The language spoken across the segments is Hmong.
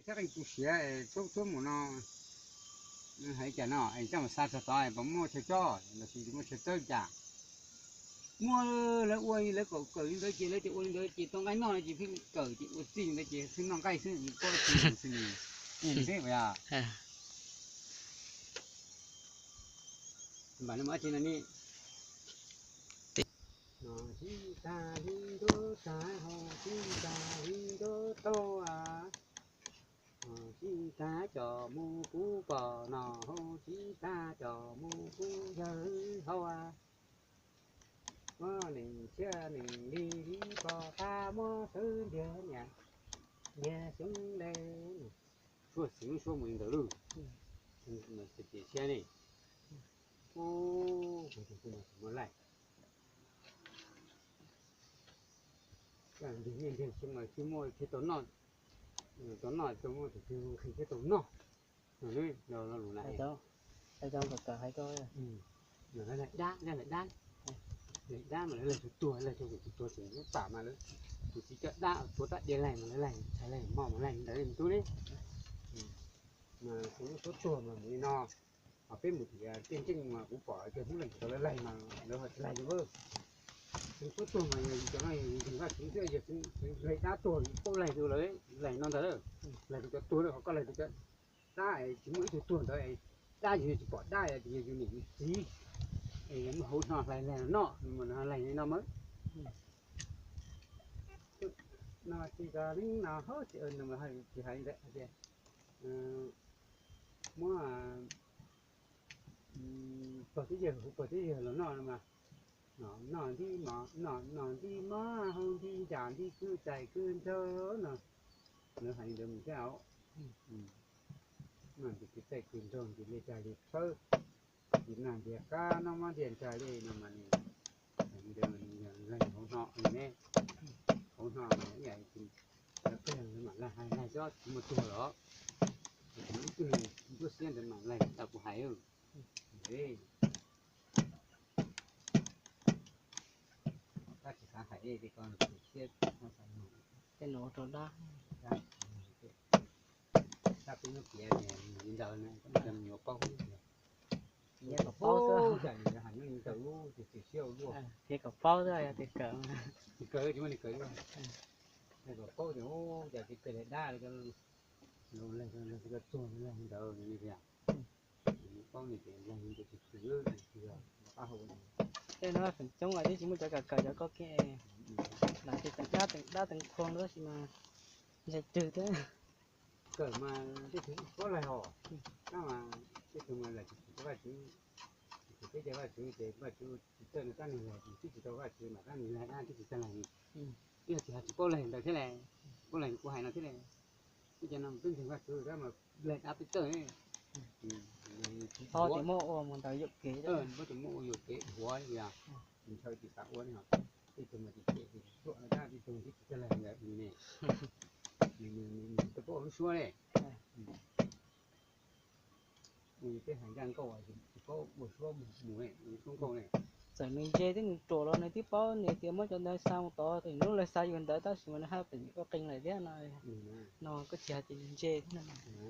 Thiab qee tu siav es txhub txhub mus no, hais cas no es coj mus xa txog tod es puas muaj chaw cob los sis muaj chaw txawb cas? Muaj, lawv ua lawv kaum kawm li ntawd ces lawv tias ua li ntawd ces tau nqaij noj ces pheej kawm ces ua txij li ntawd ces pheej noj nqaij xwb, pab tsis mus xwb ni. Ntxim yog npam no mas tsis no ni. Sib tag li ntuj tag, hau sib tag li ntuj tuaj, sib tag cov mus kuv pom no, hau sib tag cov mus kuv yawg hau. Muab nees tshiab nees li li pom qab muab sawv ntiag niam ntiag xyoob le. Suab xeev suab mus li ntawd lauj. Ces siab ne. Ub, kuv tus kuj mas tsis muaj laij. Ntiag niaj ntiag xyoob mas twb muaj thiab tau noj, tau noj tau muaj tus twg nqhis thiab tau noj. Lus na, hais rau, hais rau kom kawm hais rau. Lawv laig dab, laig dab, laig dab mas lawv laig tuag tuag, laig rau kuv tus tuag ces lub pam mas lawv tus txiv coj dab tuav tab diav laig mas lawv laig, laig mog mas laig ntawd ntub li. Mas kuv lub suab tuag mas mus li no, ho peb mus tim tej ntseej mas kuv pom tias hnub laig tau lawv laig mas lawv ho tsis laig li. Kuv suab tuag mas yog cov no yog ntseeg Vajtswv xwb, yog laig dab tuag paub laig rau lawv laig no ntag, laig rau cov tuag lawm ho koj laig rau cov dab es tsis muaj ib tug tuag ntawd, dab yus tsis pom dab es yog yus niam yus txiv, es yog muaj hauv no hlais laig no noj, laig li no mas. No tsis tas li no hov tsis, tsis hais ntawd hais tias muab pog twb yawg, hu pog twb yawg los noj no mas, noj nti mov, noj nti mov hau nti ntsa nti kwj txais kwj nraug no, lawv hais li ntawd mus thiab os. Noj nti kwj txais kwj nraug nti li tag li tshawb, nti nag nti qab noj mov nti ntsa li no mas nws hais li ntawd, laig hauv no li ne, hauv no mas ib yam li lawv pheej mam laig hais laig txhob tsis muaj tuag los, ib tug neeg nruab xiab ntawd mas laig tau kuv hais. Tab tsis xav hais tej ko, tej no rau dab, tab peb lub piav li ntawd na, yuav paub, piav kom paub xwb, hais li ntawd lub tsis tsis siab ua luaj, piav kom paub xwb yog tias kawm, kawm tsis muaj li kawm, kom paub tias ua cas tsis pem li dab li, laig txog laig ntawd li tias, paub li tias laig li tias tsis khwv, tsis yog qab hau. Tej no feem coob los twb tsis muaj cov kawm kawm cov koj kiag, lam tias teem dab teem dab teem qhua tab sis mas ntshai twg thiab. Kawm mas tej tug paub laig os, tab mas tej tug mas laig tsis tau Vajtswv, tsis tau peb cov Vajtswv ces Vajtswv tsis txawj no tab nws laig, twb tsis tau Vajtswv mas tab nws laig dab twb tsis txawj laig. Twb yog tsis hais tsis paub laig ntawd thiab las, tsis paub laig kuv hais no thiab las, ib cov no peb ntseeg Vajtswv tab mas laig dab peb txawj. Tsis paub tias muab ua mus ntawd yuam kev, muab tus muab ua yuam kev dhuav li os, ntshaw tsis xav ua li os. Tej tug mas tsis cem tsis ruam dab, tej tug tsis txawj laig ntawd ne, nws tsis tau paub ua lub suab li. Ua peb hais ncaj nkauj tsis paub ua suab mus, ua suab nkauj ne. Txawm nws ntse thiab nws ruam los nws twb paub, nws tias muab cov ntawd xa mus tod, lub lawv xa yus ntawd tab sis mas nws haj pem ua qee lawm thiab no. No koj tsis hais tias nws ntse thiab no.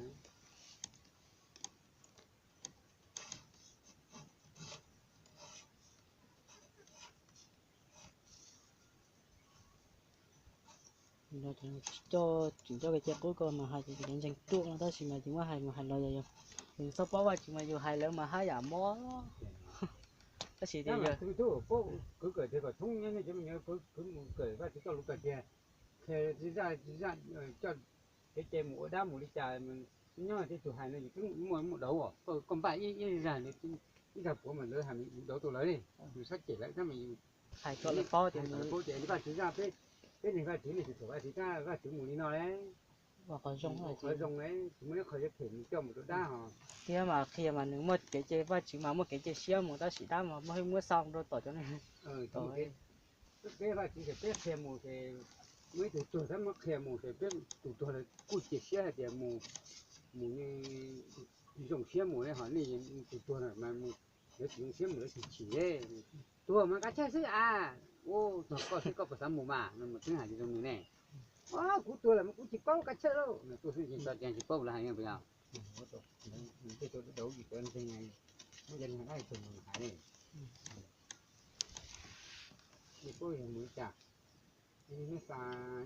Tsis coj tsis coj kev cai qub ko mas hais tias ntseeg ruam no tab sis mas tsis muab hais mus hais los yog yus txhob paub Vajtswv mas yus hais lawv mas haj yam mob. Tab sis tias yog kwv kawm tias kom thoob nyob nej cov me nyuam kwv mus kawm Vajtswv txoj lus kawm tias qhia zaj zaj coj kev cai mus ua dab mus li cas, nyob tej tug hais no yus twb muaj muaj daus, koj npaj ib zaj, ib zaj puav mas lawv hais yus daus tau lawv li, yus sab cem lawv tab mas yus hais kom lawv paub tias Vajtswv zaj, peb neeg Vajtswv nej tsis thuam Vajtswv tab Vajtswv mus li no li. Qhov zoo li tsis muaj ib qho yuav them mus coj mus rau dab ho. Thiab mas qhia mas nws muaj kev cai Vajtswv mas muaj kev cai siab mus tab sis dab mas muab xa rau tom cov neeg. Peb Vajtswv ces peb qhia mus ces muaj ib tug tuag tab muab qhia mus ces peb tus tuag lawv kuj cia siab hais tias mus, mus zoo siab mus li ho nej tus tuag mas lawv tsis zoo siab mus lawv tsis chim li. Tuag mas kav tsij xwb a, ua txog koj xwb koj puas xav mus mas no mas twb hais li zoo nws ne. Kuv tuag lawm mas kuv tsis paub kav tsij lauj, no tuaj xwb tsis tso cai tsis paub lawv hais puas yog? Tej tug dawb dawb vim cov ntseeg muab cov neeg dab tsi tug mus hais li. Nej paub yog mus li cas? Nej muab xa,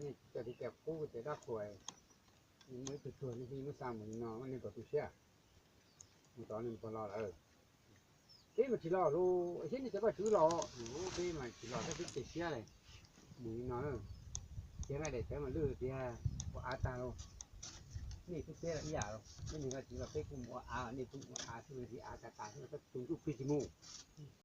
nej cov tias cas qub tias dab qhuas, muaj ib tug tuag nej muab xa mus li no nej puas tu siab? Mus tod nej puas los lawm? Peb mas tsis los lawm, thiab nej cov vaj tswv los, peb mas tsis los thiab, peb cia siab li. Mus li no, ces nqaij daim tawv mas lwj tiag, ua av tag lauj. Nej xwb peb los ib yam lauj, peb niag vaj tswv los peb kuj mus ua av, nej kuj mus ua av xwb, av tas tas xwb, tus ntsuj plig tsis mus.